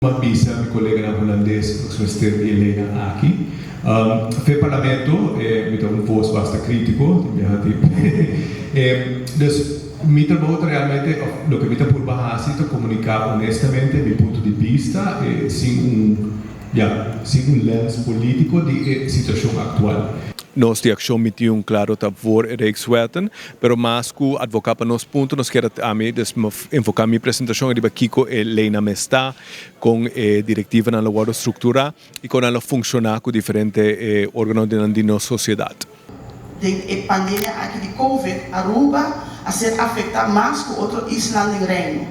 M'a bisa mi koleganan hulandes nos mester di e leinan aki. Fe parlamento mi ta un vos basta kritiko, tin biaha tin. Dus mi trabou ta realmente of loke mi ta purba hasi ta komuniká honestamente mi punto di bista sin un ya sin un lens politiko di e situashon aktual. Nos di Akshon 21 klaro ta voor e Rijkswetten, pero mas ku advoká pa nos punto nos kier ami dus enfoká mi presentashon riba kiko e leinan mes ta, kon e direktivanan lo wòrdu strukturá i kon nan lo funshoná ku diferente órganonan di nos sosiedat. Den e pandemia aki di Covid, Aruba a ser afecta mas cu otro islan den Reino.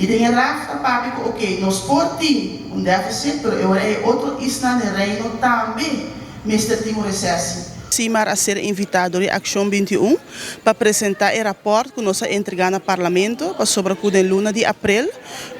Y den e RAF ta papia cu ok, nos por tin un deficit, pero e ora e otro islan den Reino tambe mester tin un recessie. Simar a ser invitá dor di Akshon 21 pa presentá e rapòrt ku nos a entregá na Parlamento pasobra ku den luna di aprel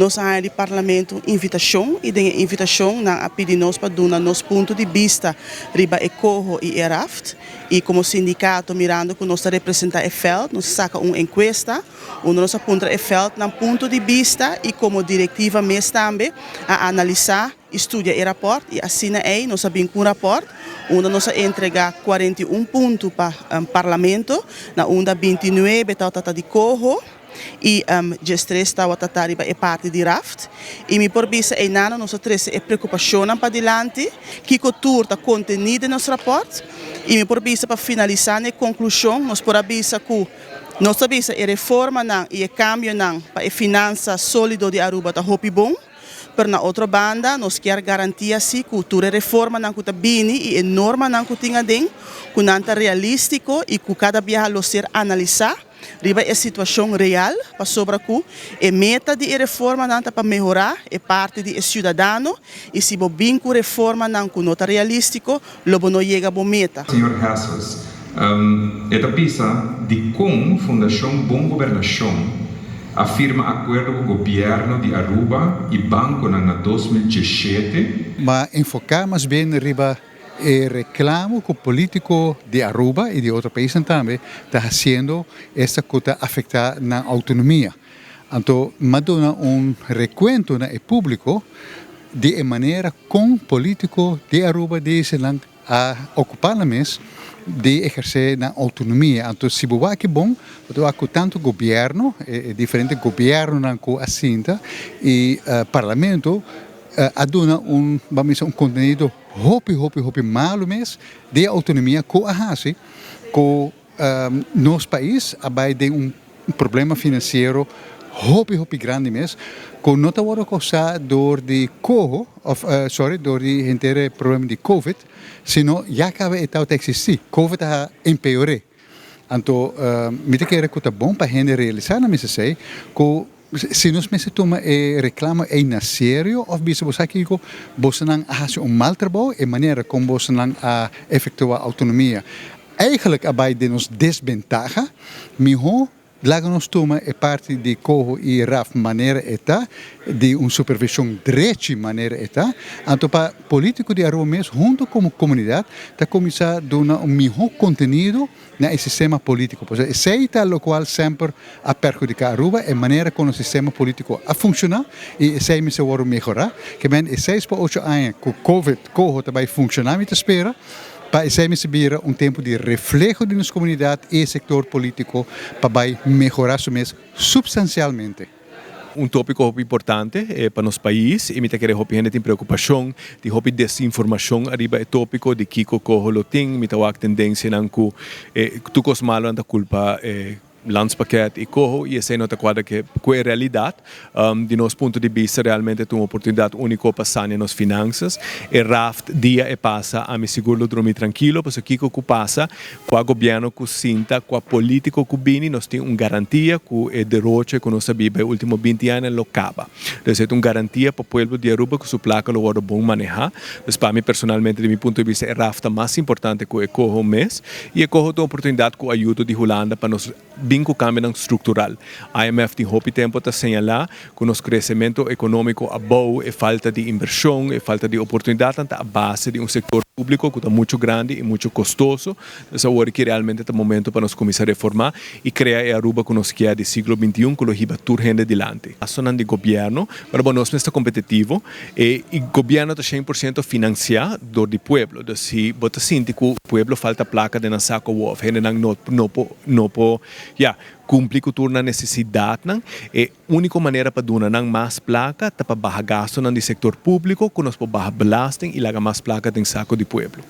nos a haña di Parlamento un invitashon i den e invitashon nan a pidi nos pa duna nos punto di bista riba e coho i e raft i komo sindikato mirando ku nos ta representá e vèlt nos a saka un enkuesta unda nos a puntra e vèlt nan punto di bista i komo direktiva mes tambe a analisá i studia e rapòrt i asina ei nos a bin ku un rapòrt unda nos a entregá 41 punto pa Parlamento, na unda 29 tabata ta di coho i 13 tabata ta riba e parti di raft. I mi por bisa einan nos a trese e preokupashonnan padilanti, kiko tur ta kontení den nos rapòrt. I mi por bisa pa finalisá na e konklushon nos por a bisa ku nos ta bisa e reformanan i e kambionan pa e finansa sólido di Aruba ta hopi bon. Pero na otro banda nos kier garantia si cu tur e reformanan cu ta bini y e normanan cu tin aden, cu nan ta realistico y cu cada biaha lo ser analisa riba e situacion real, pasobra cu e meta di e reformanan ta pa mehora e parti di e ciudadano y si bo bin cu reformanan cu no ta realistico lo bo no yega bo meta. Señor Hessels, e ta bisa dikon Fundashon Bon Gobernashon a firma akuerdo ku gobièrnu di Aruba i bankonan na 2017? Ma enfoká mas bien riba e reklamo ku polítiko di Aruba i di otro paisnan tambe ta hasiendo, esta ku ta afektá nan outonomia. Anto m'a duna un rekuento na e públiko di e manera kon polítiko di Aruba di esnan a okupá nan mes di ehersé nan outonomia. Anto si bo wak bon, bo ta wak ku tantu gobièrnu, e diferente gobièrnunan ku a sinta i parlamento a duna un, bam bisa, un kontenido hopi, hopi, hopi malu mes di e outonomia ku a hasi ku Nos pais a bai den un problema financiero hopi hopi grandi mes cu no ta wordo causa door di coho of sorry door di henter e problema di covid sino ya caba e tawata existi. Covid a empeore. Anto mi ta kere cu ta bon pa hende realisa na mes esey cu Si nos mester tuma e reclamo ey na serio of bisa bo sa kico, bosonan a haci un mal trabou, e manera con bosonan a efectua autonomia eigenlijk a bay den nos desbentaha, miho laga nos tuma e parti di coho y raf manera e ta, di un supervision drechi manera e ta, anto pa politico di Aruba mes hunto como comunidad ta cuminsa duna un miho contenido na e sistema politico. Pasobra esey ta locual semper a perhudica Aruba, e manera con nos sistema politico a funciona y esey mester wordo mehora. Ke men e seis pa ocho aña cu covid coho ta bay funciona mi ta spera pa esey mester bira un tempo di refleho di nos comunidad y e sector politico pa bay mehora su mes substancialmente. Un tópiko hopi importante pa nos pais i mi ta kere hopi hende tin preokupashon, tin hopi desinformashon ariba e tópiko di kiko koho lo tin. Mi ta wak tendensianan ku tur kos malo nan ta kulpa e landspakket i koho i esei no ta kuadra ku e realidat. Di nos punto di bista realmente ta un oportunidat úniko pa sania nos finansas. E raft dia e pasa ami sigur lo drumi trankilo pasobra kiko ku pasa Kua gobièrnu ku sinta, kua polítiko ku bini, nos tin un garantia ku e deroche ku nos a biba e último 20 añanan lo kaba. Dus e ta un garantia pa pueblo di Aruba ku su plaka lo wòrdu bon manehá. Dus pa mi personalmente di mi punto di bista e raf ta mas importante ku e koho mes. I e koho ta un oportunidat ku ayudo di Hulanda pa nos bin ku kambionan struktural. IMF tin hopi tempu ta señalá ku nos kresementu ekonómiko abou, e falta di inbershon, e falta di oportunidatnan ta a base di un sektor. Públiko ku ta muchu grandi i muchu kostoso. Dus awor ki realmente ta momento pa nos kuminsá reformá i krea e Aruba ku nos kier di siglo bintiun ku lo hiba tur hende dilanti. Gastonan di gobièrnu, pero bo nos mes ta kompetitivo e i gobièrnu ta 100% finansiá dor di pueblo. Dus si bo ta sinti ku pueblo falta plaka den nan sako awor òf hendenan no no por no por ya kumpli ku tur nan nesesidatnan e Úniko manera pa duna nan mas plaka ta pa baha gastonan di sektor públiko ku nos por baha belasting i laga mas plaka den sako di pueblo.